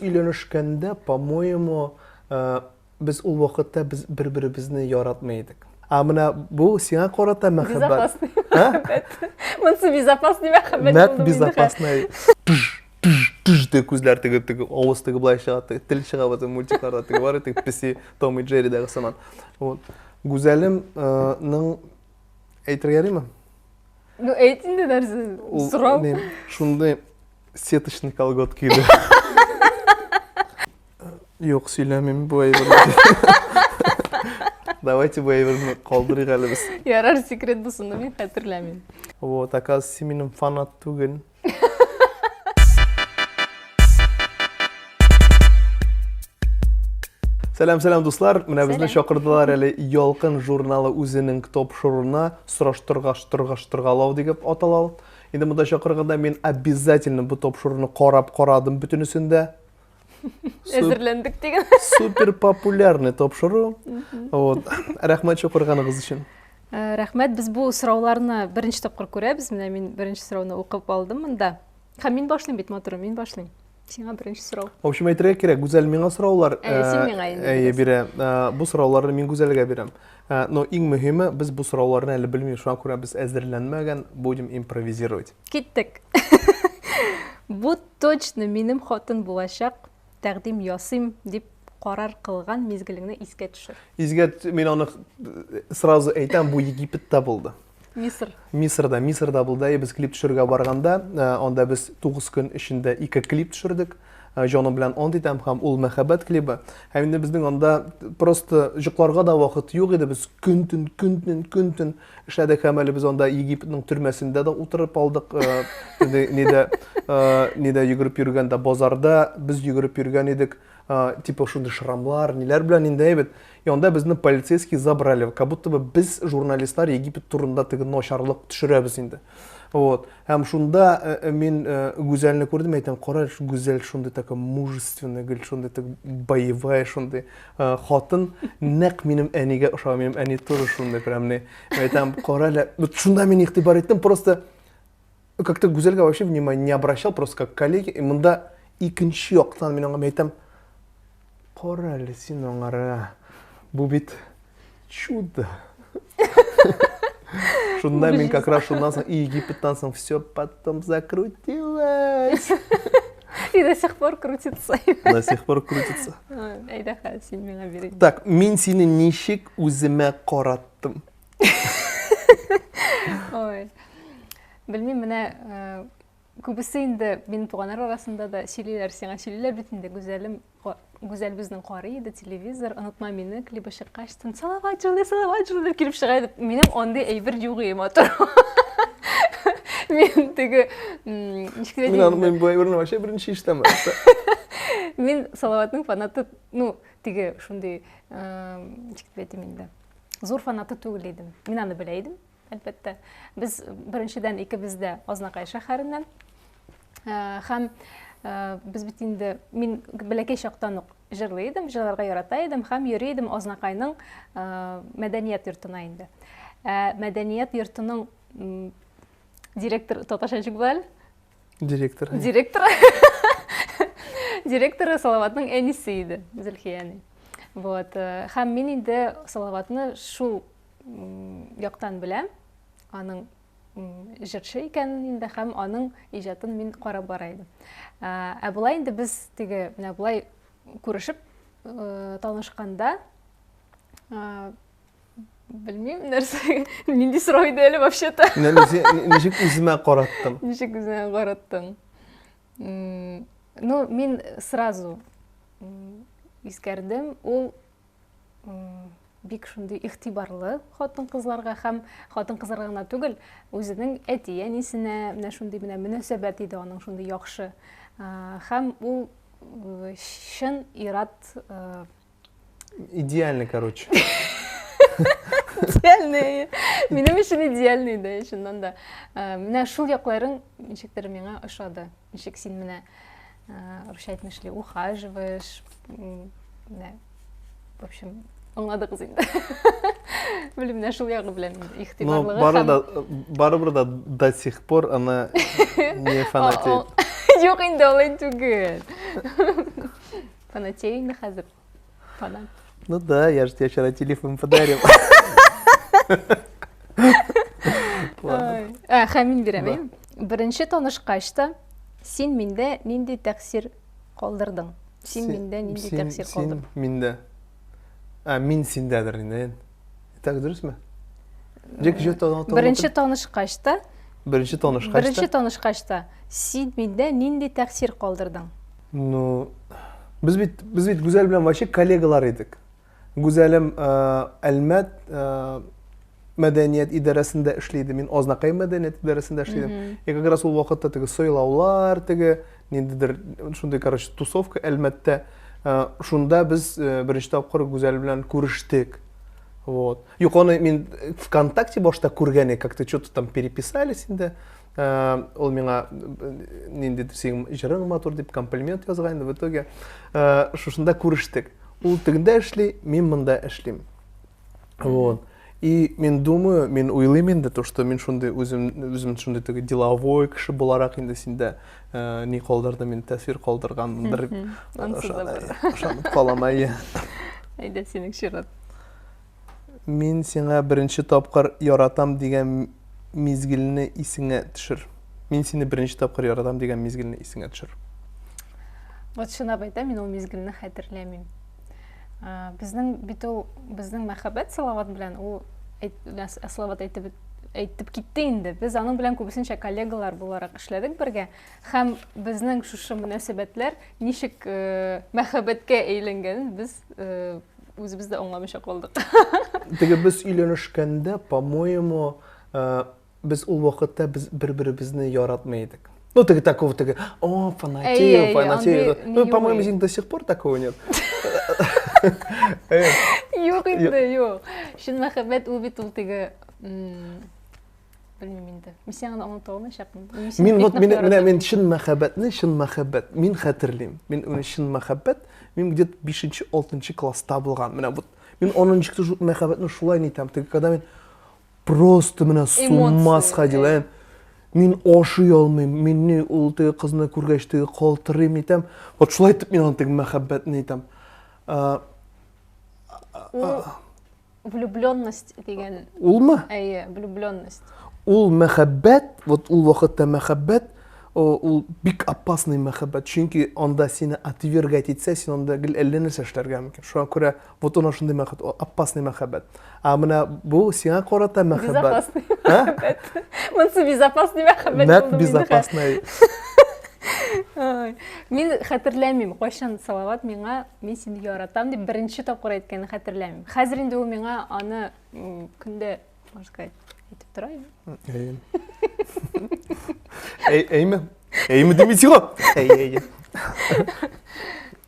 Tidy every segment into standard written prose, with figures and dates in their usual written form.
Өйләнешкәндә, по-моему, э, без ул вакытта без бер-беребезне яратмый идек. Ә менә бу сиңа карата мәхәббәт. Безопасный мәхәббәт. Монысы безопасный мәхәббәт. Нәкъ безопасный. Тыж, тыж, тыж дип күзләр теге теге авыз теге былай чыга, тел чыга бу мультикларда теге бар теге песи Том и Джерридәге сыман. Вот. Гүзәлем э, ның әйтергә ярыймы? Ну, әйт инде нәрсә. Сорау. Шундый сеточный колготки иде. Юк, сөйләмим бу әйберне. Давайте бу әйберне калдырыйк әле без. Ярар, секрет булсын, мин хәтерләмим. Вот, оказывается, син минем фанат түгел. Сәлам, сәлам, дуслар. Менә безне чакырдылар әле Ялкын журналы үзенең тапшыруына сораштыргач, торгаштыргалау дип атала ул. Инде монда чакырганда мин обязательно бу тапшыруны карап карадым бөтенесен дә. Әзерләндек дигән. Супер популярный тапшыру. Вот. Рәхмәт чакырганыгыз өчен. Э, рәхмәт, без бу сорауларны беренче тапкыр күрәбез. Менә мин беренче сорауны укып алдым монда. Һәм мин башлыйм бит, матурым, мин башлыйм. Сиңа беренче сорау. В общем, әйтергә кирәк, Гүзәл миңа сораулар Әйе, син э, миңа инде. Әйе, бирә. Э, бу сорауларны мин Гүзәлгә бирәм. Э, но иң мөһиме, без бу сорауларны әле белмибез, шуңа күрә без әзерләнмәгән, будем импровизировать. Киттек. Бу точно минем хатын булачак, тәкъдим ясыйм дип карар кылган мизгелеңне искә төшер. Искә мин аны сразу әйтәм, бу Египетта булды. Мисыр. Мисырда, Мисырда булды. Әйе, без клип төшерергә барганда, э, анда без 9 көн эчендә ике клип төшердек. Э, Җаным белән ант итәм һәм ул мәхәббәт клибы. Һәм инде безнең анда просто йокларга да вакыт юк иде. Без көн-төн, көн-төн, көн-төн эшләдек һәм әле без анда Египетның төрмәсендә дә утырып алдык. Э, нидә, нидә йөгереп йөргәндә базарда без йөгереп йөргән идек. Типа шундый шрамлар, ниләр белән инде әйбәт. И анда безне полицейский забрали, как будто бы без журналистлар Египет турында теге начарлык төшерәбез инде. Вот. Һәм шунда э, э, мин э, Гүзәлне күрдем, әйтәм, кара, Гүзәл шундый такая мужественный, гел шундый так боевая шундый хатын, нәкъ минем әнигә ошаган, минем әни тоже шундый прям не. Әйтәм, кара әле, вот шунда мин игътибар иттем, просто как-то Гүзәлгә вообще внимание не обращал, просто как коллеги. И монда икенче яктан мин аңа әйтәм, Кара әле син аңара. Бу бит чудо. Шунда мин как раз шуннан соң и Египеттан соң все потом закрутилось. И до сих пор крутится. До сих пор крутится. Әйдә, хәзер син миңа бир. Так, мин сине ничек үземә караттым? Ой. Белмим, менә э, Күбесе инде минем туганнар арасында да сөйлиләр, сиңа сөйлиләр бит инде, Гүзәлем, Гүзәл безнең карый иде телевизор, онытма мине клибы чыккач, Салават җырлый, Салават җырлый дип килеп чыга иде. Минем андый әйбер юк иде, матур. Мин теге, ничек дип Мин аны бу әйберне вообще беренче ишетәм. Мин Салаватның фанаты, ну, теге шундый, ничек дип әйтим инде, зур фанаты түгел идем. Мин аны белә идем. Әлбәттә. Без беренчедән икебез дә Азнакай шәһәреннән. Э, һәм э, без бит инде мин бәләкәй чактан ук җырлый идем, җырларга ярата идем һәм йөри идем Азнакайның э, мәдәният йортына инде. Ә мәдәният йортының директор татарча ничек була әле? Директор. Директор. Директоры Салаватның әнисе иде, Зөлхия әни. Вот. Һәм мин инде Салаватны шул яктан беләм, аның җырчы икәнен инде һәм аның иҗатын мин карап бара идем. Ә болай инде без теге менә болай күрешеп танышканда белмим нәрсә нинди сорау иде әле вообще-то. Ничек үземә караттым? Ничек үзеңә караттың? Ну, мин сразу искәрдем, ул бик шундый игътибарлы хатын-кызларга һәм хатын-кызларга гына түгел, үзенең әти-әнисенә менә шундый менә мөнәсәбәт иде аның шундый яхшы. Һәм ул чын ират Идеальный, короче. Идеальный. Минем өчен идеальный да, чыннан да. Менә шул якларың ничектер миңа ошады. Ничек син менә русча әйтмешли ухаживаешь, менә в общем аңладыгыз инде белмим менә шул ягы белән инде игътибарлыгы но барыбер да до сих пор она не фанатеет. Юк инде, алай түгел. Фанатею инде хәзер. Фанат. Ну да, я же тебе вчера телефон подарил. Ладно. Ә, һәм мин бирәм, әйеме? Беренче танышкач та син миндә нинди тәэсир калдырдың? Син миндә нинди тәэсир калдырдың? Син миндә. Ә, мин синдәдер инде. Так дөресме? Җик җик Беренче танышкач та Беренче танышкач та Беренче танышкач та син миндә нинди тәэсир калдырдың? Ну, без бит без бит Гүзәл белән вообще коллегалар идек. Гүзәлем Әлмәт мәдәният идарәсендә эшли иде. Мин Азнакай мәдәният идарәсендә эшли идем. И как раз ул вакытта теге сайлаулар, теге ниндидер шундый, короче, тусовка Әлмәттә. Шунда без беренче тапкыр Гүзәл белән күрештек. Вот. Юк, аны мин ВКонтакте башта күргән идем, как-то что-то там переписались инде. Ул миңа ниндидер синең җырың матур дип комплимент язган инде. В итоге шушында күрештек. Ул тегендә эшли, мин монда эшлим. Вот. И мин думаю, мин уйлыйм инде, то, что мин шундый үзем, үзем шундый теге деловой кеше буларак инде синдә э, ни калдырдым, мин тәэсир калдырганмындыр. Ышанып калам, әйе. Әйдә, синең чират. Мин сиңа беренче тапкыр яратам дигән мизгелне исеңә төшер. Мин сине беренче тапкыр яратам дигән мизгелне исеңә төшер. Вот чынлап әйтәм, мин ул мизгелне хәтерләмим. Безнең бит ул безнең мәхәббәт Салават белән ул Салават әйтеп әйтеп китте инде. Без аның белән күбесенчә коллегалар буларак эшләдек бергә. Һәм безнең шушы мөнәсәбәтләр ничек э, мәхәббәткә әйләнгәнен без э, үзебез дә аңламыйча калдык. Теге без өйләнешкәндә, по-моему, э, без ул вакытта без бер-беребезне яратмый идек. Ну, теге такого, теге, о, фанатею, фанатею. Ну, по-моему, син до сих пор такого нет. Юк инде, юк. Чын мәхәббәт ул бит ул теге, белмим инде. Мин сиңа аны аңлата алмаячакмын. Мин вот мин менә мин чын мәхәббәтне, чын мәхәббәт, мин хәтерлим. Мин уны чын мәхәббәт, мин где-то 5-6 класста булган. Менә вот мин аны ничек мәхәббәтне шулай нитәм. Теге когда мин Просто менә с ума сходила. Ә. Мин ашый алмыйм, мин ни ул теге кызны күргәч теге калтырыйм итәм. Вот шулай итеп мин аның теге мәхәббәтне итәм. Ул влюбленность дигән. Улмы? Әйе, влюбленность. Ул мәхәббәт, вот ул вакытта мәхәббәт, ул бик опасный мәхәббәт, чөнки анда сине отвергать итсә, син анда гел әллә нәрсә эшләргә мөмкин. Шуңа күрә Вот ул шундый мәхәббәт, опасный мәхәббәт. Ә менә бу сиңа карата мәхәббәт. Безопасный мәхәббәт. Монысы безопасный мәхәббәт Нәкъ безопасный. Мин хәтерләмим, кайчан Салават миңа мин сине яратам дип беренче тапкыр әйткәнен хәтерләмим. Хәзер инде ул миңа аны көндә, можно сказать, әйтеп тора инде. Әй, әйме? Әйме дими сиңа? Әй, әй.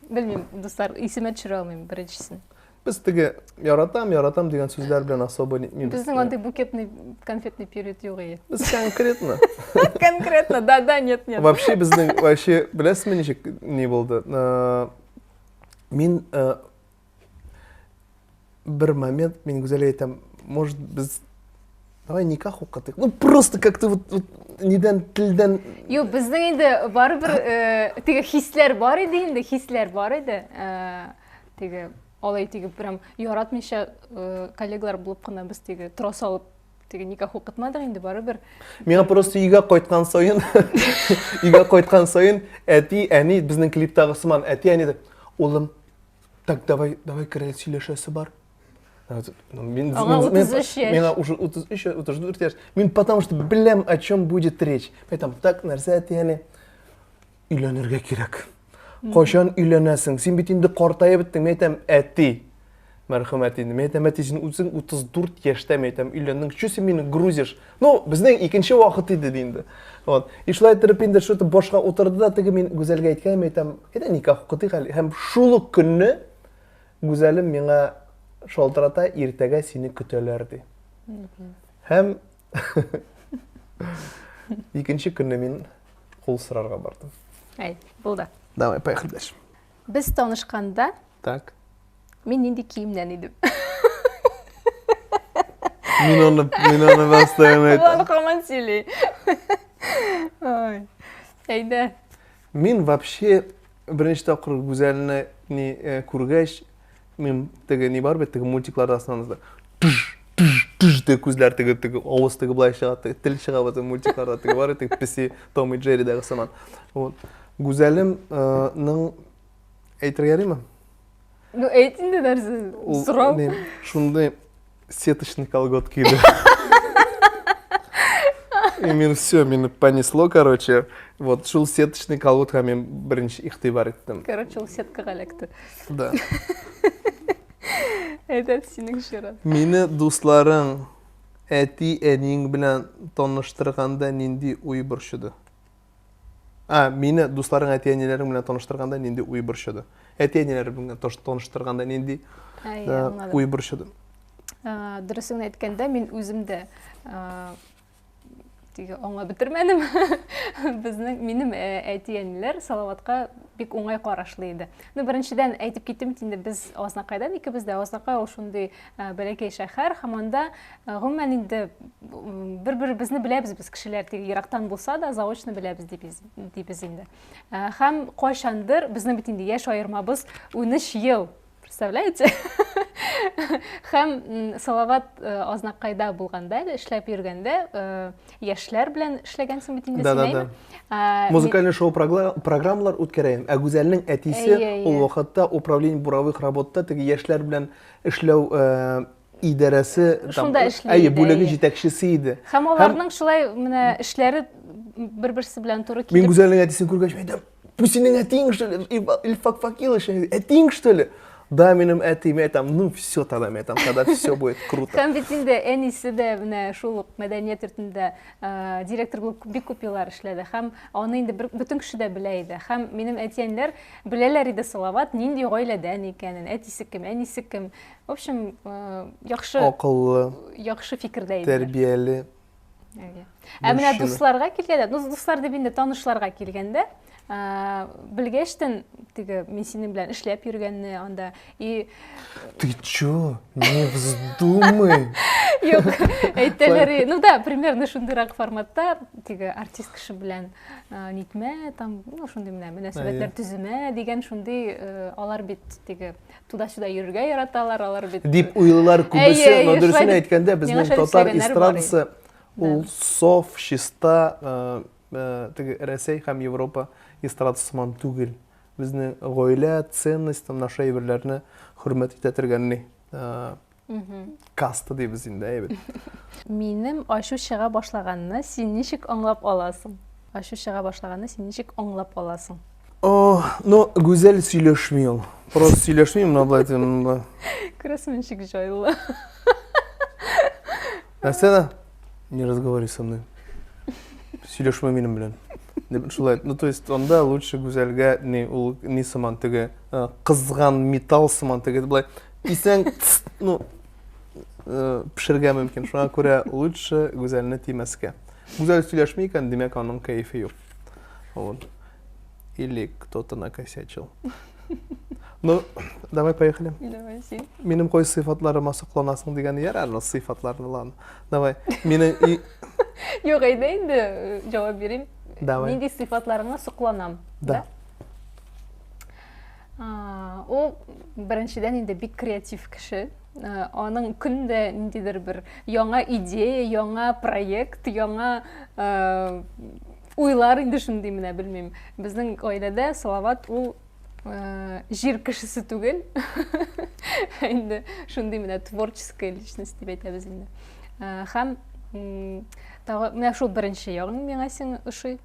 Белмим, дуслар, исемә төшерә алмыйм беренчесен. Без теге яратам, яратам дигән сүзләр белән особо нитмибез. Безнең андый букетный, конфетный период юк иде. Без конкретно. Конкретно, да, да, нет, нет. Вообще безнең, вообще, беләсезме ничек ни булды? Э, мин э, бер момент мин Гүзәлгә әйтәм, может, без давай никах укытыйк. Ну, просто как-то вот, вот нидән, телдән... Юк, безнең инде барыбер э, теге хисләр бар иде инде, хисләр бар иде. Э, теге алай теге прям яратмыйча э, коллегалар булып кына без теге тора салып теге никах укытмадык инде барыбер. Миңа просто өйгә кайткан саен, өйгә кайткан саен әти, әни безнең клиптагы сыман әти, әни улым, Так, давай, давай керәле, сөйләшәсе бар. Мин, Аңа 33 яшь. Миңа уже 33, 34 яшь. Мин потому что беләм, о чем будет речь. Әйтәм, так, нәрсә әти-әни? Өйләнергә кирәк. Кайчан өйләнәсең? Син бит инде картаеп беттең. Мин әйтәм, әти. Мәрхүм әти инде. Мин әйтәм, әти, син үзең 34 яшьтә, мин әйтәм, өйләндең. Чё син мине грузишь? Ну, безнең икенче вакыт иде ди инде. Вот. И шулай иттереп инде что-то башка утырды да, теге мин Гүзәлгә әйткән, мин әйтәм, әйдә никах укытыйк әле. Һәм шул ук көнне Гүзәлем миңа шалтырата, иртәгә сине көтәләр ди. Һәм икенче көнне мин кул сорарга бардым. Әй, булды. Давай, поехали дальше. Без танышканда Так. Мин нинди киемнән идем? Мин аны, мин аны постоянно әйтәм. Ул аны һаман сөйли. Ой. Әйдә. Мин вообще беренче тапкыр Гүзәлне ни э, күргәч, мин теге ни бар бит, теге мультикларда основном тыж тыж тыж теге күзләр теге теге авыз теге былай чыга, теге тел чыга бит мультикларда теге бар теге песи Том и Джерридагы сыман. Вот. Гүзәлем э, ның әйтергә ярыймы? Ну, әйт инде нәрсә. Сорау. Шундый сеточный колготки иде. И мин все, мине понесло, короче. Вот шул сеточный колготкага мин беренче игътибар иттем. Короче, ул сеткага эләкте. Да. Әйдә, синең чират. Мине дусларың, әти-әниең белән таныштырганда нинди уй борчыды? А, мине дусларың әти-әниләрең белән таныштырганда нинди уй борчыды? Әти-әниләре белән таныштырганда нинди уй борчыды? Дөресен әйткәндә, мин үзем дә теге аңлап бетермәдем. Безнең минем әти-әниләр Салаватка бик уңай карашлы иде. Ну, беренчедән әйтеп киттем бит инде, без Азнакайдан икебез дә. Азнакай ул шундый бәләкәй шәһәр һәм анда Гомумән инде бер-беребезне беләбез без кешеләр, теге ерактан булса да, заочно беләбез дибез, дибез инде. Һәм кайчандыр безнең бит инде яшь аермабыз 13 ел. Представляете? Һәм Салават Азнакайда булганда, әле эшләп йөргәндә, яшьләр белән эшләгәнсең бит инде син, әйме? Да. Музыкальный шоу программалар үткәрәем. Ә Гүзәлнең әтисе ул вакытта управление буровых работта теге яшьләр белән эшләү идарәсе шунда эшли әйе бүлеге җитәкчесе иде. Һәм аларның шулай менә эшләре бер-берсе белән туры килеп. Мин Гүзәлнең әтисен күргәч, мин әйтәм, бу синең әтиең что ли? Илфак Факилович, әтиең что ли? Да, минем әти, мин әйтәм, ну все тогда, мин әйтәм, тогда все будет круто. Һәм бит инде әнисе дә менә шул ук мәдәният йортында директор булып бик күп еллар эшләде. Һәм аны инде бөтен кеше дә белә иде. Һәм минем әти-әниләр беләләр иде Салават нинди гаиләдән икәнен, әтисе кем, әнисе кем. В общем, яхшы акыллы, яхшы фикердә иде. Тәрбияле. Ә менә дусларга килгәндә, ну дуслар дип инде танышларга килгәндә, белгәчтен теге мин синең белән эшләп йөргәнне анда и Ты чё? Не вздумай. Юк, әйтәләр, ну да, примерно шундыйрак форматта теге артист кеше белән нитмә, там, ну шундый менә мөнәсәбәтләр төземә дигән шундый алар бит теге туда-сюда йөрергә яраталар, алар бит. Дип уйлыйлар күбесе, но дөресен әйткәндә, безнең татар эстрадасы ул соф, чиста, э, э, теге Рәсәй һәм Европа эстрадасы сыман түгел. Безнең гаилә, ценность, там наша әйберләрне хөрмәт итә торган ни. Э, каста дибез инде, әйбәт. Минем ачу чыга башлаганны син ничек аңлап аласың? Ачу чыга башлаганны син ничек аңлап аласың? О, ну, Гүзәл сөйләшми ул. Просто сөйләшми, менә болай итеп, менә. Күрәсең, ничек җайлы. Нәрсә дә? Не разговаривай со мной. Сөйләшмә минем белән. Дип шулай. Ну, то есть, анда лучше Гүзәлгә ни ул ни сыман теге э, кызган металл сыман теге болай тисәң, ну, э, пешергә мөмкин. Шуңа күрә лучше Гүзәлне тимәскә. Гүзәл сөйләшми икән, димәк, аның кәефе юк. Вот. Или кто-то накосячил. Ну, давай поехали. Давай, син. Минем кой сыйфатларыма сокланасың дигән ярар, но сыйфатларны ладно. Давай. Мине и... Юк, әйдә инде э, җавап бирим. Давай. Нинди сыйфатларыңа сокланам? Да. Ул беренчедән инде бик креатив кеше. Э, аның көндә ниндидер бер яңа идея, яңа проект, яңа э, уйлар инде шундый менә белмим. Безнең гаиләдә Салават ул э, җир кешесе түгел. Инде шундый менә творческая личность дип әйтәбез инде. Һәм тагы менә шул беренче ягың миңа син ошый.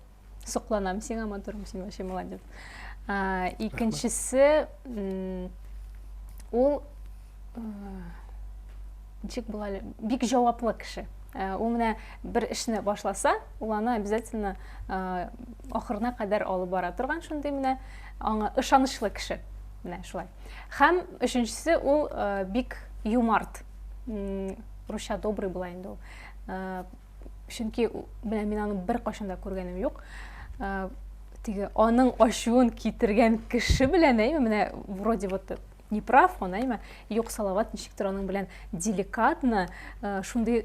Сокланам сиңа, матурым, син вообще молодец. Икенчесе ул ничек була әле, бик җаваплы кеше. Ул менә бер эшне башласа, ул аны обязательно ахырына кадәр алып бара торган шундый менә аңа ышанычлы кеше. Менә шулай. Һәм өченчесе ул бик юмарт. Русча добрый була инде ул. Чөнки менә мин аны беркайчан да күргәнем юк. Теге аның ачуын китергән кеше белән, әйме, менә вроде вот не прав он, әйме? Юк, Салават ничектер аның белән деликатно, шундый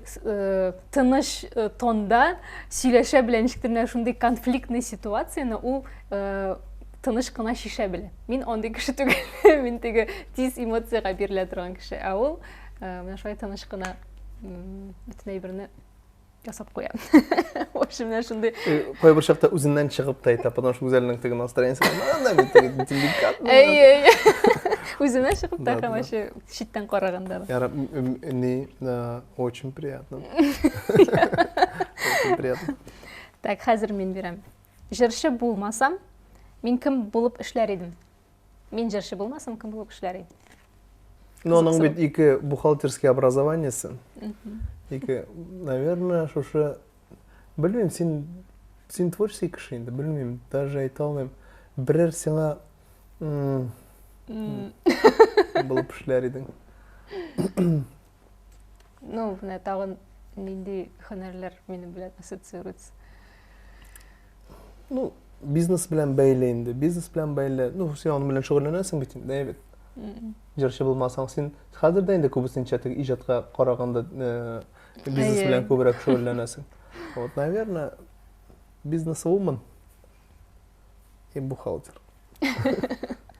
тыныч тонда сөйләшә белә, ничектер менә шундый конфликтный ситуацияне ул тыныч кына чишә белә. Мин андый кеше түгел, мин теге тиз эмоциягә бирелә торган кеше, ә ул менә шулай тыныч кына бөтен әйберне ясап куя. В общем, менә шундый. Э, кайбер чакта үзеннән чыгып та әйтә, потому что Гүзәлнең теге настроениесе анда бит теге деликатно. Әй, әй. Үзеннән чыгып та һәм вообще читтән караганда. Яра, не, очень приятно. Очень приятно. Так, хәзер мин бирәм. Җырчы булмасам, мин кем булып эшләр идем? Мин җырчы булмасам, кем булып эшләр идем? Ну, аның бит ике бухгалтерский образованиесе. Ике, наверное, шушы белмим, син син творческий кеше инде, белмим, даже әйтә алмыйм. Берәр сиңа булып эшләр идең. Ну, менә тагын нинди һөнәрләр минем белән ассоциируется? Ну, бизнес белән бәйле инде. Бизнес белән бәйле. Ну, син аның белән шөгыльләнәсең бит инде, әйбәт. Җырчы булмасаң, син хәзер дә инде күбесенчә теге иҗатка караганда э, бизнес белән күбрәк шөгыльләнәсең. Вот, наверное, бизнес-вумен и бухгалтер.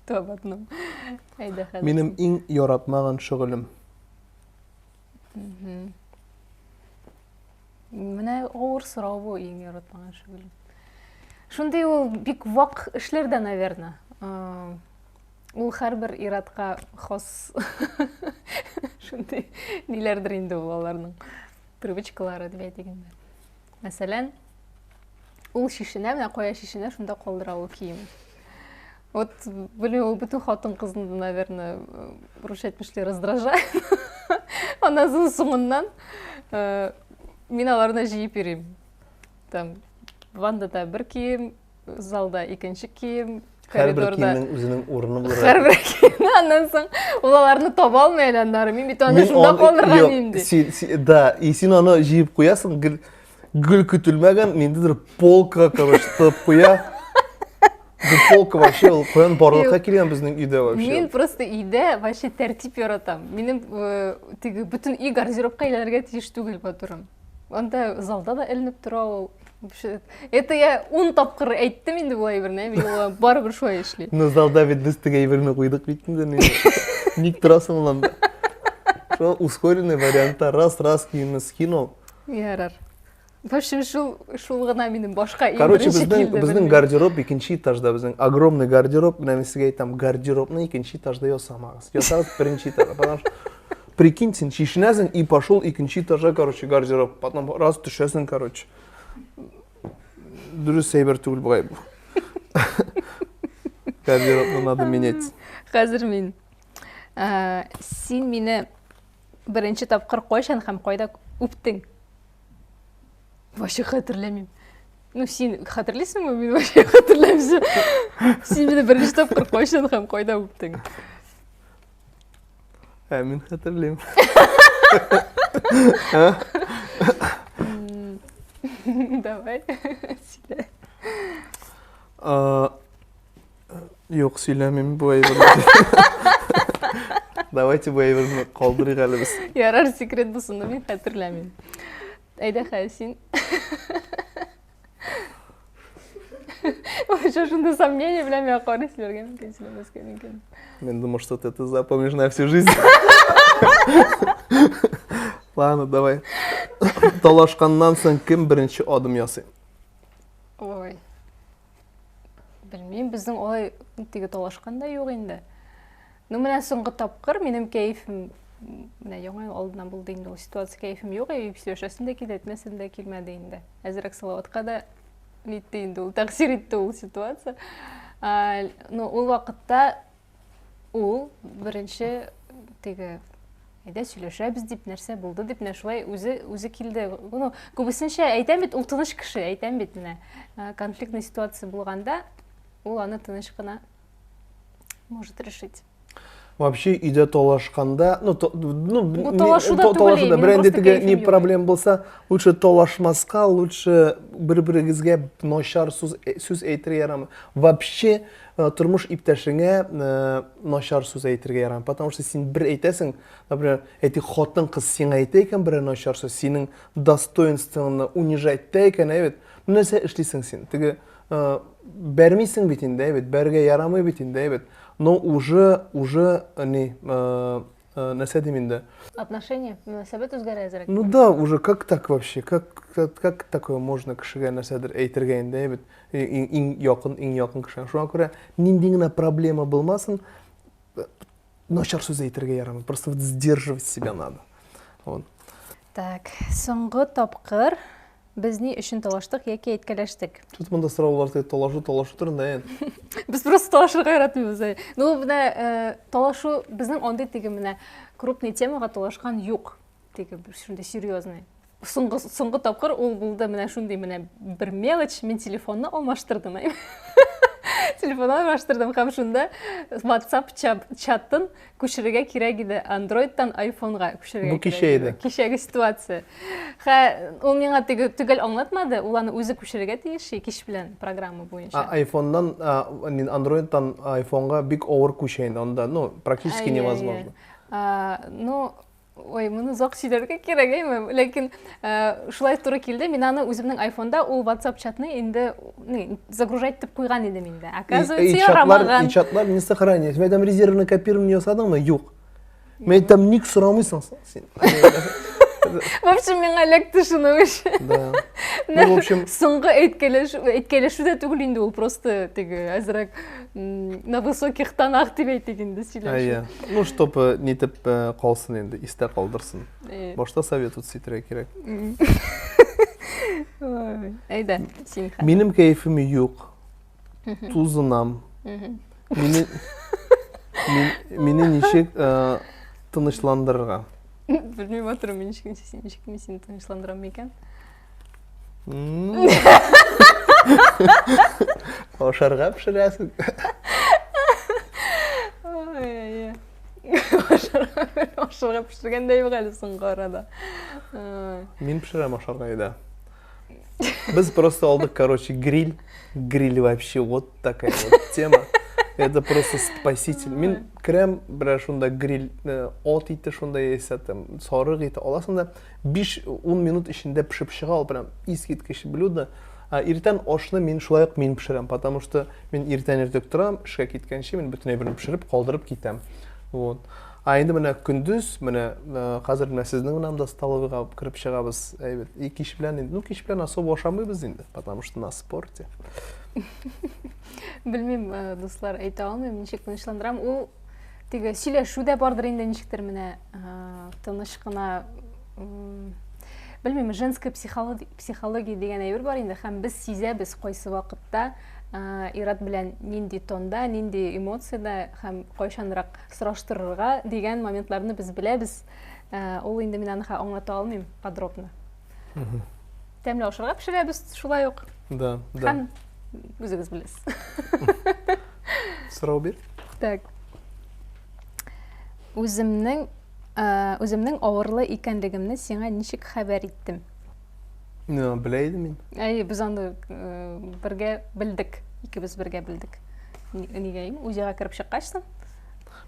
Два в одном. Әйдә хәзер. Минем иң яратмаган шөгылем. Менә авыр сорау бу иң яратмаган шөгылем. Шундый ул бик вак эшләр дә, наверное. Ул һәрбер иратка хас шундый ниләрдер инде ул аларның привычкалары дип әйтик инде. Мәсәлән, ул чишенә, менә кая чишенә, шунда калдыра ул киемен. Вот, белмим, ул бөтен хатын-кызны, наверное, русча әйтмешли раздражает. Аннан соң соңыннан э, мин аларны җыеп йөрим. Там ваннада бер кием, залда икенче кием, Һәрбер киемнең үзенең урыны булыр. Һәрбер киемне аннан соң ул аларны таба алмый әле аннары. Мин бит аны шунда калдырган инде. Да, и син аны җыеп куясың, гел гел көтелмәгән ниндидер полка, короче, тыгып куя. Бу полка вообще ул каян барлыкка килгән безнең өйдә вообще. Мин просто өйдә вообще тәртип яратам. Минем э, теге бөтен өй гардеробка әйләнергә тиеш түгел матурым. Анда залда да эленеп тора ул. Вообще, это я ун тапкыр әйттем инде бу әйберне, мин ул барыбер шулай эшли. Ну залда бит без теге әйберне куйдык бит инде. Ник торасың ул анда? Шул ускоренный вариантта раз-раз киемне скинул. Ярар. В общем, шул, шул гына минем башка иң Короче, беренче безнең, килде, безнең белмим. гардероб икенче этажда безнең огромный гардероб. Менә мин сезгә әйтәм, гардеробны икенче этажда ясамагыз. Ясагыз беренче этажда. Потому что прикинь, син чишенәсең и пошел икенче этажга, короче, гардероб. Потом раз төшәсең, короче. Дөрес әйбер түгел бугай бу. Гардеробны надо менять. Хәзер мин. Ә, син мине Беренче тапкыр кайчан һәм кайда үптең? Вообще хәтерләмим. Ну, син хәтерлисеңме? Мин вообще хәтерләмим. Син мине беренче тапкыр кайчан һәм кайда үптең? Ә, мин хәтерлим. Давай, сөйлә. Юк, сөйләмим бу әйберне. Давайте бу әйберне калдырыйк әле без. Ярар, секрет булсын, но мин хәтерләмим. Әйдә, хәзер син. Вообще шунда сомнение белән миңа карый сөйләргә мөмкин, сөйләмәскә мөмкин. Мин думал, что ты это запомнишь на всю жизнь. Ладно, давай. Талашканнан соң кем беренче адым ясый? Ой. Белмим, безнең алай теге талашкан да юк инде. Ну, менә соңгы тапкыр минем кәефем менә яңа ел алдыннан булды инде ул ситуация кәефем юк, и сөйләшәсем дә килде, әйтмәсем дә килмәде инде. Әзрәк Салаватка да нитте инде ул, тәэсир итте ул ситуация. Ну, ул вакытта Ул беренче теге әйдә сөйләшәбез дип нәрсә булды дип менә шулай үзе үзе килде. Ну, күбесенчә әйтәм бит, ул тыныч кеше, әйтәм бит менә. Э, конфликтный ситуация булганда ул аны тыныч кына может решить. Вообще өйдә талашканда, ну, то, ну, Бу талашу да түгел, да, берәр теге не проблема булса, лучше талашмаска, лучше бер-берегезгә начар сүз сүз әйтергә ярамый. Вообще э, тормыш иптәшеңә э, начар сүз әйтергә ярамый, потому что син бер әйтәсең, например, әйтик, хатын-кыз сиңа әйтә икән берәр начар сүз, синең достоинствоңны унижать итә икән, әйбәт. Ну нәрсә эшлисең син? Теге э, бәрмисең бит инде, әйбәт, бәргә ярамый бит инде, әйбәт. Но уже, уже не, э, э, нәрсә дим инде. Отношения, мөнәсәбәт үзгәрә әзрәк. Ну да, уже как так вообще? Как, как, как такое можно кешегә нәрсәдер әйтергә инде, әйбәт? Иң, иң якын, иң якын кешегә. Шуңа күрә нинди генә проблема булмасын, начар сүз әйтергә ярамый. Просто вот сдерживать себя надо. Вот. Так, соңгы тапкыр Без ни өчен талаштык яки әйткәләштек? Тут монда сораулар теге талашу, талашу турында әйе. Без просто талашырга яратмыйбыз. Әй. Ну, менә э, талашу безнең андый теге менә крупный темага талашкан юк. Теге бер шундый серьезный. Соңгы соңгы тапкыр ул булды менә шундый менә бер мелочь, мин телефонны алмаштырдым. Әй. Телефон алмаштырдым һәм шунда WhatsApp чатын күчерергә кирәк иде Android-тан iPhone-га күчерергә. Бу кичә иде. Кичәге ситуация. Хә, ул миңа теге төгәл аңлатмады, ул аны үзе күчерергә тиеш, кич белән программа буенча. А iPhone-дан, Android-тан iPhone-га бик авыр күчә инде, анда, ну, практически невозможно. Ну, Ой, моны озак сөйләргә кирәк, әйме? Ләкин э, шулай туры килде. Мин аны үземнең айфонда ул WhatsApp чатны инде загружать итеп куйган идем инде. Оказывается, ярамаган. И чатлар не сохранились. Мин әйтәм, резервный копирование ясадыңмы? Юк. Мин әйтәм, ник сорамыйсың син? В общем, миңа эләкте шуның өчен. Да. Ну, в общем, соңгы әйткәләшү, әйткәләшү дә түгел инде ул, просто теге әзрәк на высоких тонах дип әйтик инде сөйләшү. Әйе. Ну, чтобы нитеп э, калсын инде, истә калдырсын. Башта советоваться итәргә кирәк. Әйдә, син. Минем кәефем юк. Тузынам. Мине мине ничек э, тынычландырырга? Белмим, атырым, ничек ничек мин сине тынычландырам микән? Ашарга пешерәсең. Ой, Ашарга пешергән дә юк әле соңгы арада. Мин пешерәм ашарга өйдә. Без просто алдык, короче, гриль. Гриль вообще вот такая вот тема. Это просто спаситель. Мин керәм, берәр шунда гриль, э, ат ите шунда яисә там сарык ите аласың да 5-10 минут эчендә пешеп чыга ул прям искиткеч блюдо. А иртән ашны мин шулай ук мин пешерәм, потому что мин иртән иртүк торам, эшкә киткәнче мин бөтен әйберне пешереп калдырып китәм. Вот. А инде менә көндез, менә э, хәзер менә сезнең менә монда столовыйга кереп чыгабыз, әйбәт. И кич белән инде, ну кич белән особо ашамыйбыз инде, потому что на спорте. Белмим, э, дуслар, әйтә алмыйм, ничек тынычландырам. Ул теге сөйләшү дә бардыр инде ничектер менә э, тыныч кына белмим, женская психология, психология дигән әйбер бар инде һәм без сизәбез кайсы вакытта э, ир-ат белән нинди тонда, нинди эмоциядә һәм кайчанрак сораштырырга дигән моментларны без беләбез. Э, ул инде мин аны аңлата алмыйм подробно. Тәмле ашарга пешерәбез шулай ук. Да, да. Һәм үзегез беләсез. Сорау бир. Так. Үземнең э, үземнең авырлы икәнлегемне сиңа ничек хәбәр иттем? Ну, белә идем мин. Әйе, без аны э, бергә белдек. Икебез бергә белдек. Нигә им? УЗИга кереп чыккач соң?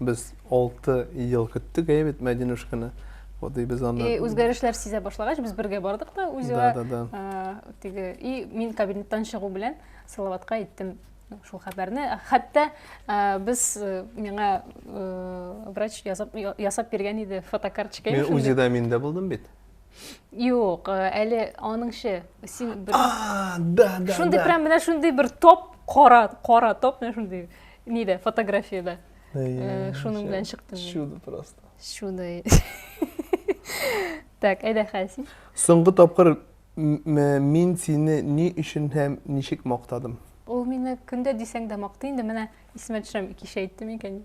Без 6 ел көттек, әйе бит, Мәдинушканы. Вот и без аны... И үзгәрешләр сизә башлагач, без бергә бардык та УЗИга. Да, да, да. Теге, и мин кабинеттан чыгу белән Салаватка әйттем шул хәбәрне. Хәтта без миңа врач ясап, ясап биргән иде фотокарточка. Мин УЗИда мин дә булдым бит. Юк, әле аныңчы син бер А, да, да. Шундый прям менә шундый бер топ кара, кара топ менә шундый нидә фотографиядә. Шуның белән чыктым. Чудо просто. Чудо. Так, әйдә хәл син. Соңгы тапкыр мин сине ни өчен һәм ничек мактадым? Ул мине көндә дисәң дә мактый инде, менә исемә төшерәм, кичә әйтте микән?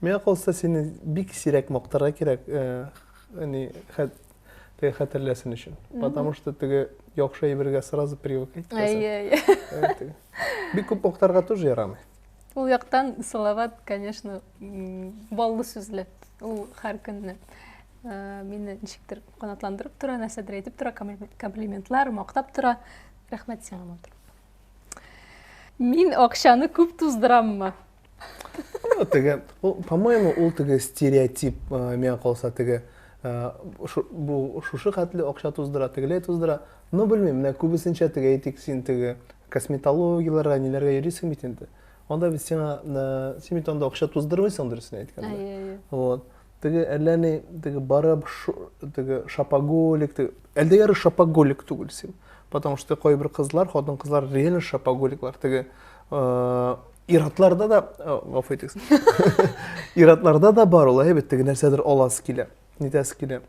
Миңа калса, сине бик сирәк мактарга кирәк, ни, теге хәтерләсен өчен. Потому что теге яхшы әйбергә сразу привыкать итәсең. Әйе, әйе. Бик күп мактарга тоже ярамый. Ул яктан Салават, конечно, баллы сүзле. Ул һәр көнне э, мине ничектер канатландырып тора, нәрсәдер әйтеп тора, комплиментлар, мактап тора. Рәхмәт сиңа, матур. Мин акчаны күп туздыраммы? Ну, теге, по-моему, ул теге стереотип, э, миңа калса теге, э, бу шушы хәтле акча туздыра, тегеләй туздыра. Ну, белмим, менә күбесенчә теге әйтик, син теге косметологияләргә, ниләргә йөрисең бит инде. Анда бит сиңа, э, син бит анда акча туздырмыйсың, дөресен әйткәндә. Әйе, Вот. Теге әллә ни, теге барып, теге шопоголик, теге, әлдә яры шопоголик түгел син. Потому что кайбер кызлар, хатын-кызлар реально шопоголиклар. Теге э, иратларда да, э, гафу итегез. Иратларда да бар ул, әйбәт, теге нәрсәдер аласы килә, нитәсе килә.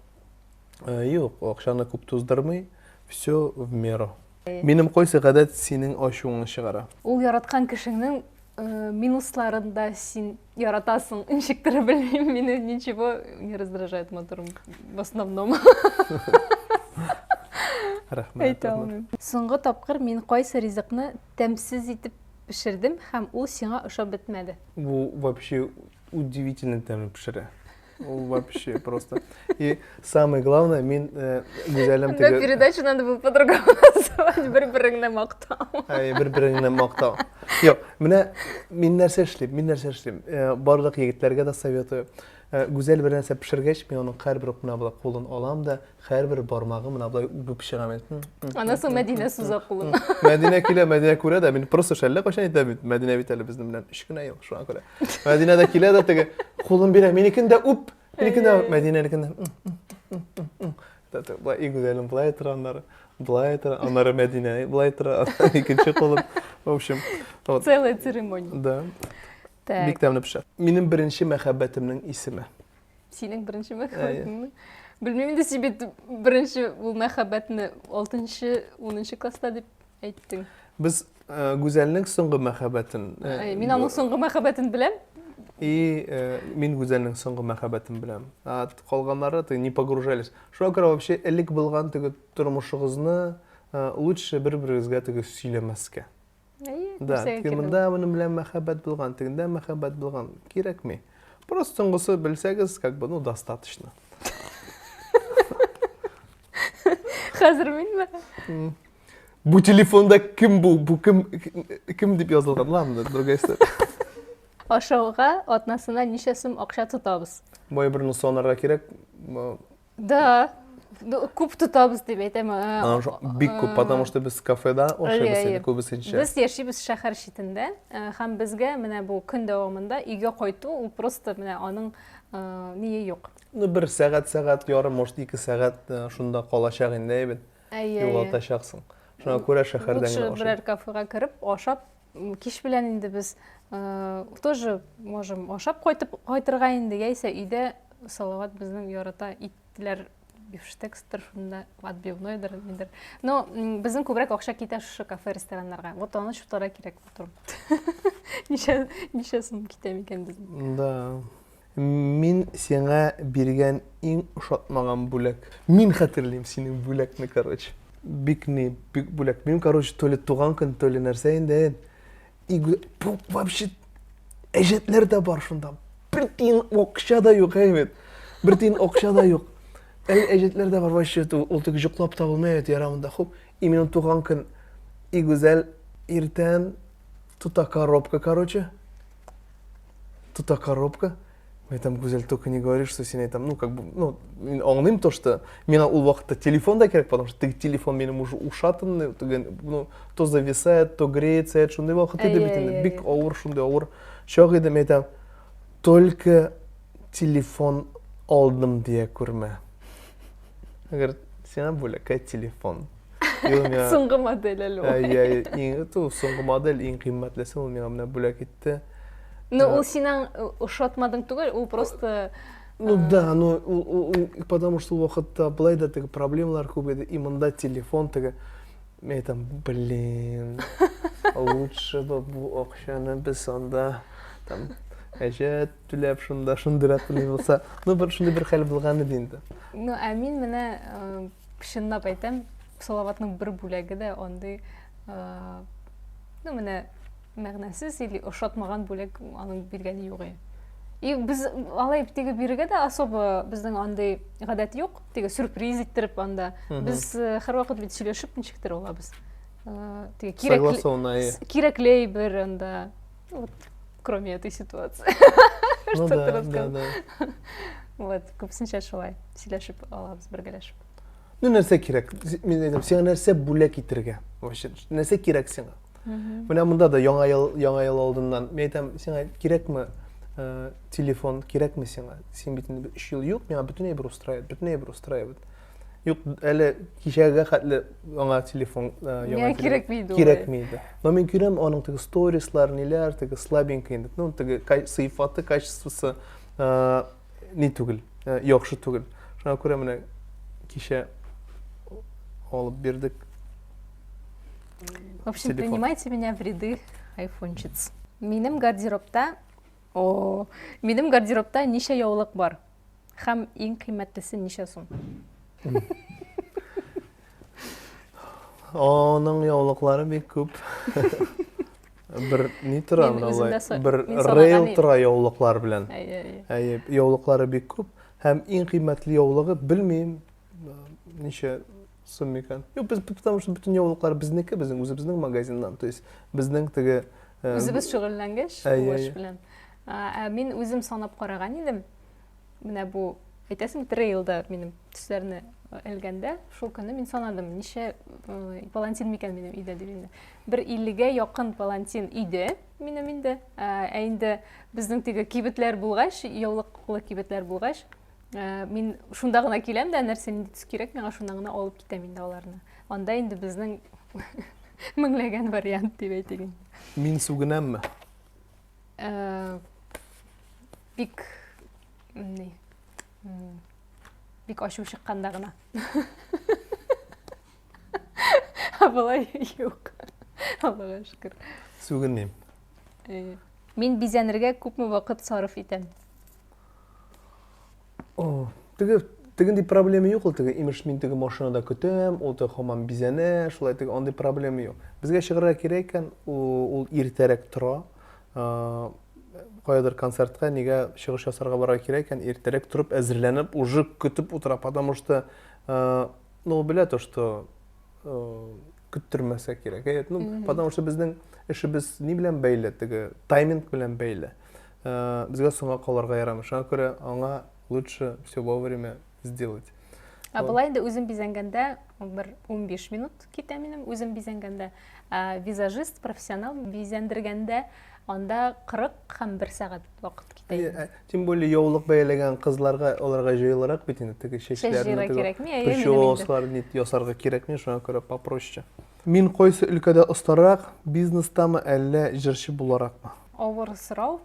Э, юк, акчаны күп туздырмый, все в меру. Минем кайсы гадәт синең ачуыңны чыгара? Ул яраткан кешеңнең э, минусларын да син яратасың, ничектер белмим, мине ничего не раздражает матурым, в основном. Рәхмәт. Әйтә алмыйм. Соңгы тапкыр мин кайсы ризыкны тәмсез итеп пешердем һәм ул сиңа ошап бетмәде? Бу вообще удивительно тәмле пешерә. Ул вообще просто. И самое главное, мин э, Гүзәлем теге... Да, передачу надо было по-другому назвать, бер-береңне мактау. Әй, бер-береңне мактау. Юк, менә мин нәрсә эшлим, мин нәрсә эшлим. Э, барлык егетләргә дә советую. Э, Гүзәл бер нәрсә пешергәч, мин аның һәрбер менә болай кулын алам да, һәрбер бармагын менә болай үбеп чыгам. Аннан соң Мәдинә суза кулын. Мәдинә килә, Мәдинә күрә дә, мин просто әллә кайчан әйтәм бит, Мәдинә бит әле безнең белән өч кенә ел, шуңа күрә. Мәдинә дә килә дә теге кулын бирә, минекен дә үп, минекен дә үп, Мәдинәнекен дә. Былай и гүзәлем былай тора аннары, былай тора, аннары Мәдинә былай тора, икенче кулым. В общем, вот. Целая церемония. Да. Так. Бик тәмле пешә. Минем беренче мәхәббәтемнең исеме. Синең беренче мәхәббәтеңме? Белмим инде, син бит беренче ул мәхәббәтне 6-нчы, 10 класста дип әйттең. Без э, Гүзәлнең соңгы мәхәббәтен. Э, мин аның соңгы мәхәббәтен беләм. И э, мин Гүзәлнең соңгы мәхәббәтен беләм. А калганнары теге не погружались. Шуңа күрә вообще элек булган теге тормышыгызны лучше бер-берегезгә теге сөйләмәскә. Әйе, Да, теге монда моның белән мәхәббәт булган, тегендә мәхәббәт булган. Кирәкми. Просто соңгысы белсәгез, как бы, ну, достаточно. Хәзер минме? Бу телефонда кем бу? Бу кем кем дип язылган? Ладно, другая история. Ашауга атнасына ничә сум акча тотабыз? Бай берне санарга кирәк. Да. Күп тотабыз дип әйтәм. Бик күп, потому что без кафеда ашыйбыз инде күбесенчә. Без яшибез шәһәр читендә һәм безгә менә бу көн дәвамында өйгә кайту ул просто менә аның ние юк. Ну бер сәгать, сәгать ярым, может ике сәгать шунда калачак инде әйбәт. Әйе. Югалтачаксың. Шуңа күрә шәһәрдән генә Лучше берәр кафега кереп, ашап, кич белән инде без тоже можем ашап кайтып кайтырга инде, яисә өйдә Салават безнең ярата итләр бифштекстер шунда, отбивнойдыр, нидер. Но безнең күбрәк акча китә шушы кафе, рестораннарга. Вот аны чутара кирәк булып Ничә, ничә сум китә микән безнең? Да. Мин сиңа биргән иң ошатмаган бүләк. Мин хәтерлим синең бүләкне, короче. Бик ни, бик бүләк. Мин, короче, то ли туган көн, то ли нәрсә инде. И бу вообще әҗәтләр дә бар шунда. Бер тиен акча да юк, әйбәт. Бер тиен акча да юк. Әле әҗәтләр дә бар вообще, ул теге йоклап та булмый, әйбәт, яра монда. Хуп, и минем туган көн. И гүзәл иртән тота коробка, короче. Тота коробка. Мне там Гүзәл только не говори, что син әйтәм, ну, как бы, ну, мин аңлыйм то, что миңа ул вакытта телефон да кирәк, потому что теге телефон минем уже ушатанный, теге, ну, то зависает, то греется, шундый вакыт иде бит инде, бик авыр, шундый авыр чак иде, мин әйтәм, только телефон алдым дия күрмә. Говорит, сиңа бүләккә телефон. Соңгы модель әле ул. Әйе, иң, соңгы модель, иң кыйммәтлесе ул миңа менә бүләк итте. Ну, ул синең ошатмадың түгел, ул просто Ну да, ну, потому что ул вакытта былай да теге проблемалар күп иде, и монда телефон теге. Мин әйтәм, блин, лучше бы бу акчаны без анда там әҗәт түләп шунда шундыйрак ни булса. Ну, бер шундый бер хәл булган иде инде. Ну, ә мин менә чынлап әйтәм, Салаватның бер бүләге дә андый, ну, менә. мәгънәсез или ошатмаган бүләк аның биргәне юк иде. И без алай теге бирергә дә особо безнең андый гадәт юк, теге сюрприз иттереп анда. Без э, һәрвакыт бит сөйләшеп ничектер алабыз. Э, теге кирәкле кирәкле әйбер анда. Вот, кроме этой ситуации. Ну, Что ты рассказал. Да, да. Вот, күбесенчә шулай сөйләшеп алабыз бергәләшеп. Ну, нәрсә кирәк? Мин әйтәм, сиңа нәрсә бүләк итергә? Вообще, нәрсә кирәк сиңа? Менә монда да яңа ел, яңа ел алдыннан мин әйтәм, сиңа кирәкме э, телефон, кирәкме сиңа? Син бит инде 3 ел юк, миңа бөтен әйбер устраивает, бөтен әйбер устраивает. Юк, әле кичәгә хәтле аңа телефон э, яңа кирәкми иде. Кирәкми иде. Но мин күрәм аның теге сторислар, ниләр, теге слабенький инде. Ну, теге сыйфаты, качествосы э, ни түгел, э, яхшы түгел. Шуңа күрә менә кичә алып бирдек. В общем, телефон. Принимайте меня в ряды айфончиц. Минем гардеробта, о, минем гардеробта ничә яулык бар? Һәм иң кыйммәтлесе ничә сум? Аның яулыклары бик күп. Бер ни тора менә алай? Бер рейл тора яулыклар белән. Әйе, әйе. Яулыклары бик күп. Һәм иң кыйммәтле яулыгы белмим, ничә сум микән? Юк, без потому что бөтен яулыклар безнеке, безнең үзебезнең магазиннан. То есть безнең теге э, Үзебез шөгыльләнгәч, бу эш белән. Ә мин үзем санап караган идем. Менә бу әйтәсең бит, трейлда минем төсләрне элгәндә, шул көнне мин санадым, ничә э, палантин микән минем өйдә дип инде. Бер 50-гә якын палантин өйдә минем инде. Ә инде безнең теге кибетләр булгач, яулыклы кибетләр булгач, Э, мин шунда гына киләм дә, нәрсә нинди төс кирәк миңа, шунда гына алып китәм инде аларны. Анда инде безнең меңләгән вариант дип әйтик инде. Мин сүгенәмме? Э, бик ни бик ачу чыкканда гына. Ә болай юк. Аллага шөкер. Сүгенмим. Э, мин бизәнергә күпме вакыт сарыф итәм? О, теге тегенди проблема юк ул теге имеш мин теге машинада көтәм, ул теге һаман бизәнә, шулай теге андый проблема юк. Безгә чыгарга кирәк икән, ул иртәрәк тора. Каядыр концертка нигә чыгыш ясарга барырга кирәк икән, иртәрәк торып әзерләнеп уже көтеп утыра, потому что ну, ул белә то, что көттермәсә кирәк. Әйе, ну, потому что безнең эшебез ни белән бәйле, теге тайминг белән бәйле. Э, безгә соңга калырга ярамый. Шуңа күрә аңа лучше все вовремя сделать. Ә болай инде үзем бизәнгәндә бер 15 минут китә минем үзем бизәнгәндә. Ә визажист, профессионал бизәндергәндә анда 40 һәм 1 сәгать вакыт китә. Э, тем более яулык бәяләгән кызларга аларга җайлырак бит инде теге чәчләрне кирәкми, прическалар ясарга кирәкми, шуңа күрә попроще. Мин кайсы өлкәдә остарак, бизнестамы әллә җырчы буларакмы? Авыр сорау,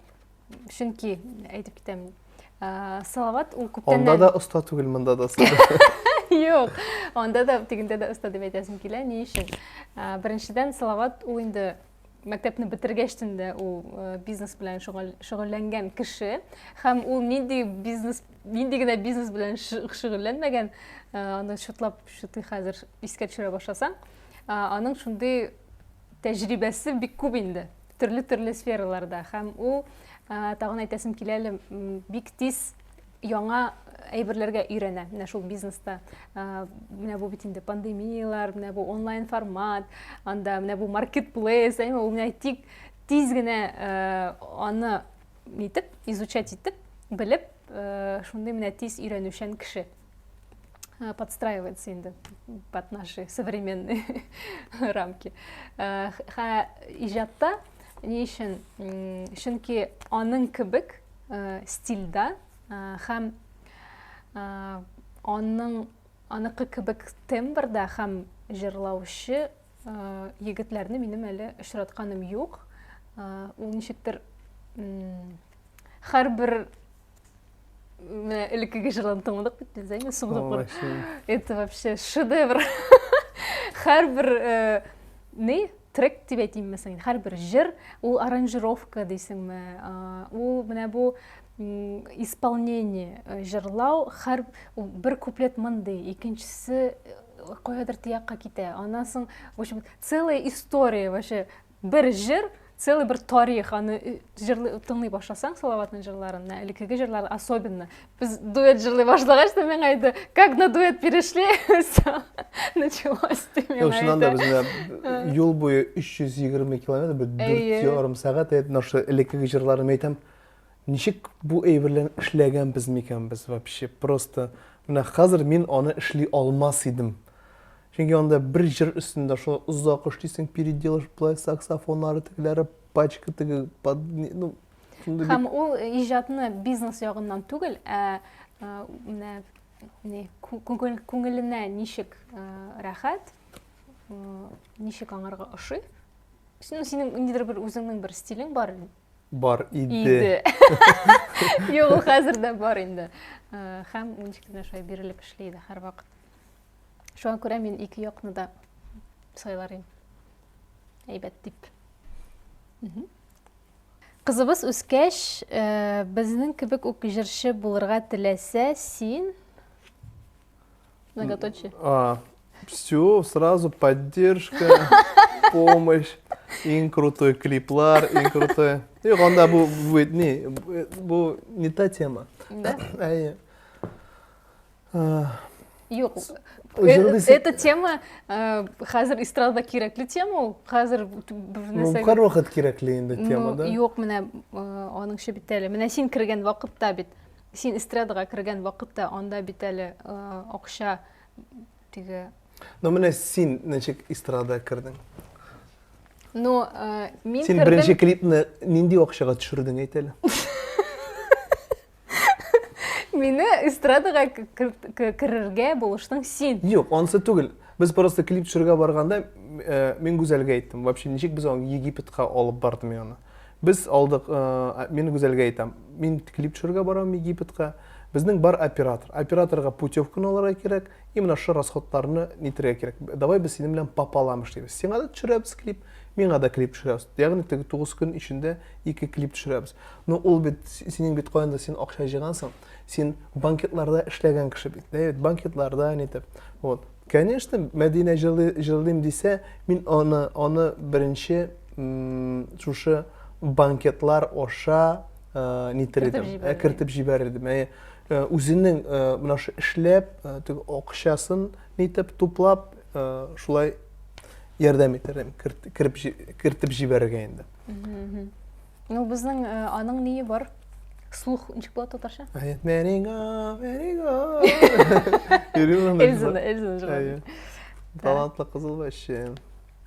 чөнки әйтеп китәм, Салават ул күптәннән Анда да оста түгел, монда да оста. Юк, анда да, тегендә дә оста дип әйтәсем килә. Ни өчен? Беренчедән, Салават ул инде мәктәпне бетергәчтен дә ул бизнес белән шөгыльләнгән кеше һәм ул нинди бизнес, нинди генә бизнес белән шөгыльләнмәгән, аны чутлап чутый хәзер искә төшерә башласаң, аның шундый тәҗрибәсе бик күп инде төрле-төрле сфераларда һәм ул тагын әйтәсем килә әле бик тиз яңа әйберләргә өйрәнә менә шул бизнеста менә бу бит инде пандемияләр менә бу онлайн формат анда менә бу маркетплейс әйме ул менә тик тиз генә аны нитеп изучать итеп белеп шундый менә тиз өйрәнүчән кеше Э, подстраивается инде под наши современные рамки. Э, ха иҗатта ни өчен? Чөнки аның кебек э, стильда һәм аның аныкы кебек тембрда һәм җырлаучы егетләрне минем әле очратканым юк. Ул ничектер һәрбер Менә элеккеге җырларны тыңладык бит без, әйме, соңгы Это вообще шедевр. Һәрбер э, ни трек дип әйтимме соң, һәрбер җыр ул аранжировка дисеңме, ул менә бу исполнение э, җырлау һәр бер куплет мондый, икенчесе э, каядыр тиякка китә. Аннан соң, в общем, целая история вообще. Бер җыр. целый бер тарих, аны э, җырлый, тыңлый башласаң Салаватның җырларын, менә элеккеге җырлар особенно. Без дуэт җырлый башлагач та миңа әйтте, как на дуэт перешли, все, началось, ди миңа Юк, чыннан да әйтте. без менә юл буе 320 километр, бер Әйе. 4,5 сәгать, әйт, менә шушы элеккеге җырларны мин әйтәм, ничек бу әйберләрне эшләгәнбез микән без вообще, просто менә хәзер мин аны эшли алмас идем. Чөнки анда бер җыр өстендә шулай озак эшлисең, переделаешь, былай саксофоннары, тегеләре, пачка теге, под, ну, шундый Һәм ул иҗатны бизнес ягыннан түгел, ә менә ни, күңеленә ничек рәхәт, ничек аңарга ошый. Синең, синең ниндидер бер үзеңнең бер стилең бар. Бар иде. Иде. Юк, ул хәзер дә бар инде. Һәм ничек кенә шулай бирелеп эшли иде һәрвакыт. Шуңа күрә мин ике якны да сайлар идем. Әйбәт дип. Кызыбыз үскәч, э, безнең кебек үк җырчы булырга теләсә, син многоточие. А, все, сразу поддержка, помощь, иң крутой клиплар, иң крутой. Юк, анда бу будет не, бу не та тема. Да? Әйе. Юк, эта тема хәзер эстрадада кирәкле тема ул. Хәзер бер нәрсә. Ну, һәрвакыт кирәкле инде тема, да? Юк, менә аныңчы бит әле. Менә син кергән вакытта бит, син эстрадага кергән вакытта анда бит әле акча теге. Ну, менә син ничек эстрадага кердең? Ну, э, мин Син беренче клипны нинди акчага төшердең, әйт әле? Мине эстрадага керергә булыштың син. Юк, анысы түгел. Без просто клип төшерергә барганда, э, мин Гүзәлгә әйттем. Вообще, ничек без аны Египетка алып бардым мин аны. Без алдык, э, мин Гүзәлгә әйтәм, мин клип төшерергә барам Египетка. Безнең бар оператор. Операторга путевканы алырга кирәк, и менә шушы расходларны нитергә кирәк. Давай без синең белән пополам эшлибез. Сиңа да төшерәбез клип, миңа да клип төшерәбез. Ягъни теге 9 көн эчендә ике клип төшерәбез. Ну ул бит синең бит каян да син акча җыйгансың. Син банкетларда эшләгән кеше бит. Да бит банкетларда нитеп. Вот. Конечно, Мәдинә җырлыйм дисә, мин аны аны беренче шушы банкетлар аша нитер идем, кертеп җибәрер идем. Әйе, үзенең менә шу эшләп, теге акчасын нитеп туплап, шулай ярдәм итәр идем, кереп кертеп җибәрергә инде. Ну, безнең э, аның ние бар? Слух ничек була татарча? Мәрига, Мәрига. Эльзаны, Эльзаны җырлады. Талантлы кыз ул вообще.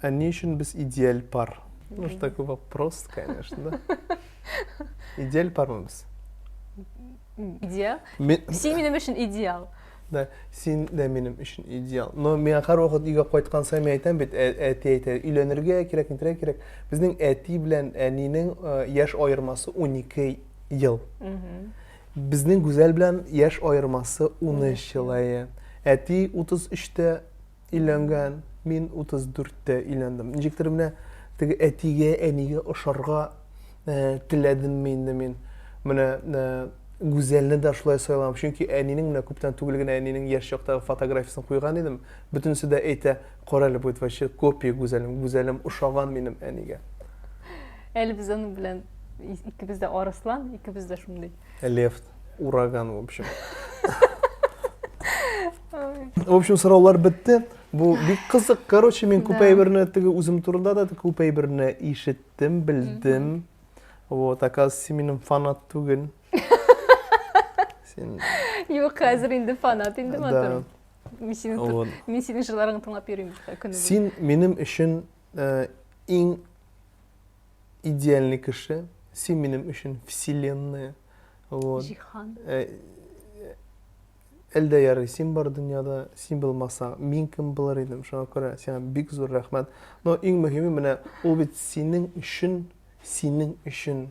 Ә ни өчен без идеаль пар? Ну, что такой вопрос, конечно, да? Идеаль пармы без? Идеал? Син минем өчен идеал. Да, син дә минем өчен идеал. Но миңа һәрвакыт өйгә кайткан саен мин әйтәм бит, әти әйтә, өйләнергә кирәк, нитәргә кирәк. Безнең әти белән әнинең яшь аермасы 12 ел. Безнең Гүзәл белән яшь аермасы 13 ел, әйе. Әти 33-тә өйләнгән, мин 34-тә өйләндем. Ничектер менә теге әтигә, әнигә ошарга э, теләдемме инде мин. Менә э, Гүзәлне дә шулай сайлам. Чөнки әнинең менә күптән түгел генә әнинең яшь чактагы фотографиясен куйган идем. Бөтенесе дә әйтә, кара әле, будет вообще копия Гүзәлем. Гүзәлем ошаган минем әнигә. Әле без аның белән икебез дә арыслан, икебез дә шундый. Лев, ураган, в общем. В общем, сораулар бетте. Бу бик кызык. Короче, мин күп әйберне теге үзем турында да күп әйберне ишеттем, белдем. Вот, оказывается, син минем фанат түгел. Син Юк, хәзер инде фанат инде матур. Мин синең мин синең җырларыңны тыңлап йөрим көне буе. Син минем өчен э, иң идеальный кеше, син минем өчен вселенная. Вот. Җиһан. Э, әлдә ярый, син бар дөньяда, син булмасаң, мин кем булыр идем? Шуңа күрә сиңа бик зур рәхмәт. Но иң мөһиме менә ул бит синең өчен, синең өчен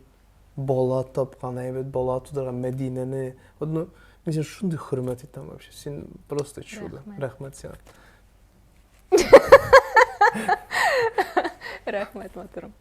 бала тапкан, әйбәт бала тудырган Мәдинәне. Вот, ну, мин сине шундый хөрмәт итәм вообще. Син просто чудо. Рәхмәт сиңа. Рәхмәт, матурым.